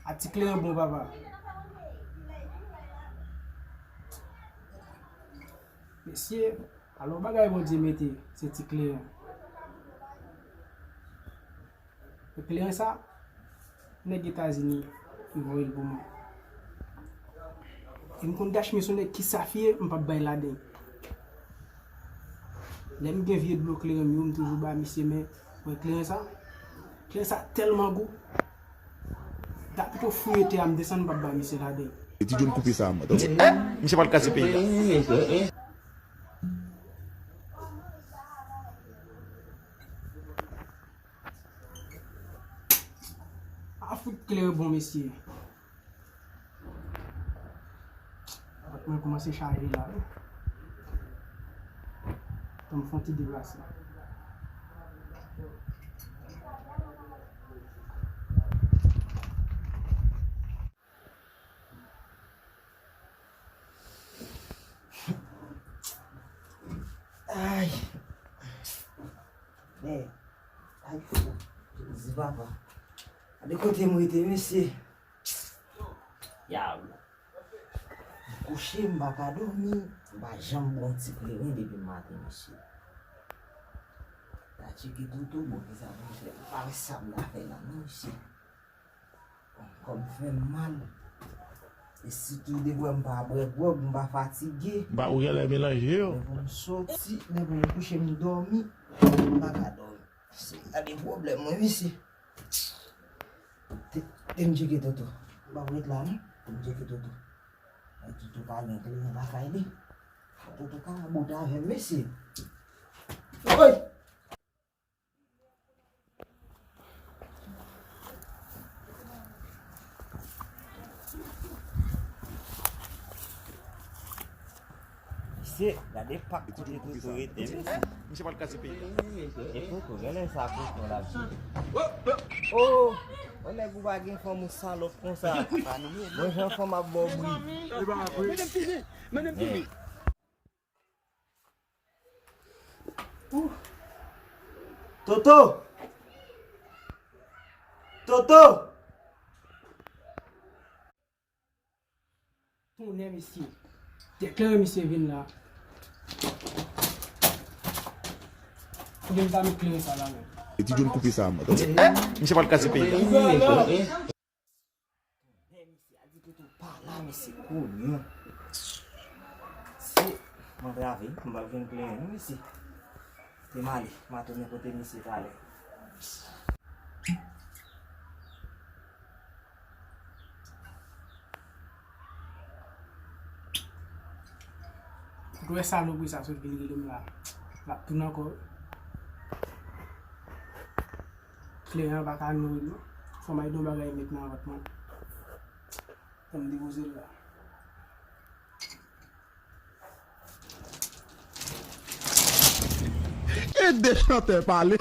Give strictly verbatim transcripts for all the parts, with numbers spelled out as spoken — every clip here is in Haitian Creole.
A ti kleren bon papa. Mesye, alò bagay Bondye mete, se ti kleren. E kleren sa, nèg Etazini ki voye l pou mwen. E m konn Dachmi se yon nèg ki safye, m p ap bay ladan. Lè m gen vye dlo kleren m yo, m toujou ba misye, men wè kleren sa, kleren sa tèlman gou. M ta pito fouye tè a, m desann, m p ap ba misye ladan. E ti John koupe sa a, mwen, tande. Misye pral kraze peyi a. A fout kleren bon, mesye. Mwen kòmanse chaje la, wi. Tan m fè yon ti deplase. Ay. Men, ay, fou. Jezi papa. Gade kote m rete, mesye. Dyab. M kouche, m pa ka dòmi, m pa janm bwè yon ti kleren depi maten, mesye. Ta tcheke toutou, bon, kisa pou m fè? M pa wè sa m ta fè la, non, mesye. Kò m fè m mal. E sitou depi w wè m pa bwè gwòg, m pa fatige. M pa, ou genlè melanje yo. Lè pou m soti, lè pou m kouche, m dòmi, m pa ka dòmi. Se gade pwoblèm mwen, mesye. Te, te m tcheke Toto. M pa ret la, non. Te m tcheke Toto. Ay, Toto pa gen kleren lakay li. Toto ka bout avè m, mesye. Oy! Mesye, gade pak kote Toto rete, mesye. Misye pral kraze peyi a. E Toto, genlè sa Toto la, mesye. Oh, oh, nèg ou pa gen fanm ou salòp konsa. Bon, jan fanm ap ba w bri. Mennen m tounen, mennen m tounen. Toto! Toto! Tonnè, mesye. Te kleren misye vin la. Fòk m ta met kleren sa la menm. E ti John koupe sa a, mwen, tande. Misye pral kraze peyi a. Men mesye a di Toto pa la, mesye kounye a. Se m antrave, m pral jwenn kleren non, mesye. Te m ale, m a tounen kote misye talè. Ou wè sa, nou, sa sot vin rele m la. L ap tounen ankò. Kleren an pa ka nouri l non. Fò m al gen yon bagay met nan vant mwen. Fò m depoze l la. E de chantè pale.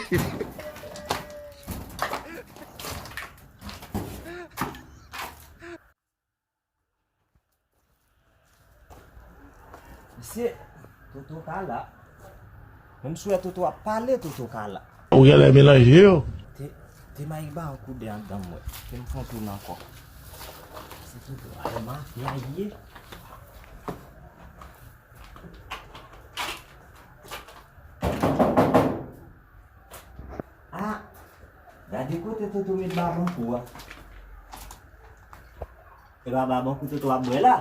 Mesye, Toto ka la. Menm si w wè Toto ap pale, Toto ka la. Ou genlè melanje yo. Te, te Mayik ba yon kout de anndan m wè. Te m fè yon toune ankò. Se Toto a, e mafya li ye. Ah, gade kote Toto met babankou a. E pa babankou Toto ap bwè la.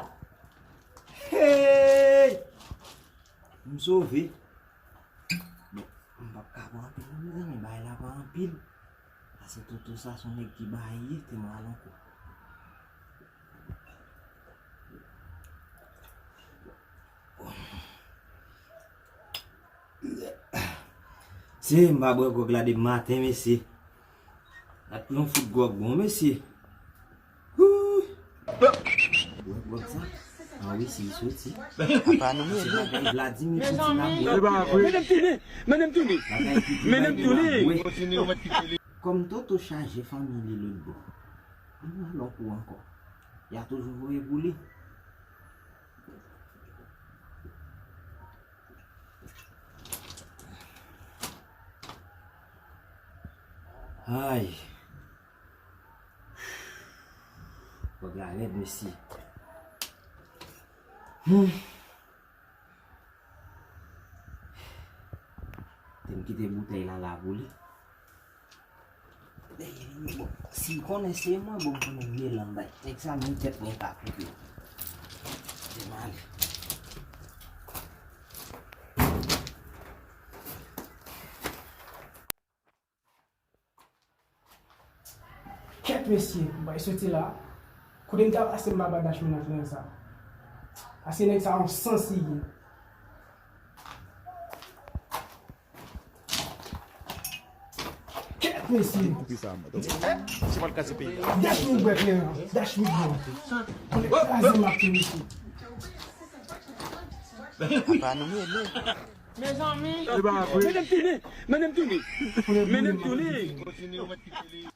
Hey! M sove. Bon, m p ap ka pran anpil non, mezanmi, bagay la pa anpil. Pase Toto sa se yon nèg ki bay ye, te m al ankò. Se m pa bwè gwòg la depi maten, mesye. Ak yon fout gwòg bon, mesye. Wouy. Gwòg, gwòg sa. Ah wi, si l soti. Apa nou ye, Vladimir Putin ap bwè. Mennen m tounen, mennen m tounen. Bagay ki di mennen m tounen. Kòm Toto chaje fanmi li lòt bò. Ann al ankò. Y a toujou voye pou li. Ay. Gwòg la rèd, mesye. Hmm. Te m kite boutèy la la pou li. Bon, si l konnen se mwen, bon, m konnen m melanj bay. Nèg sa, menm tèt mwen pa koupe. Te m ale. Kèt mesye, m pral soti la. Kote m ta pase m pa ba Dach menaj lan sa. Pase nèg sa yon sans li ye. Kèt mesye. Koupe sa, man. Se pa l kase peyi a. Dach mi bwè kleren. Dach mi bwè. Konnen kraze m ap tou mesye. Apa nou mele. Mezanmi. E pa vre. Mennen m tounen. Mennen m tounen. Mennen m tounen.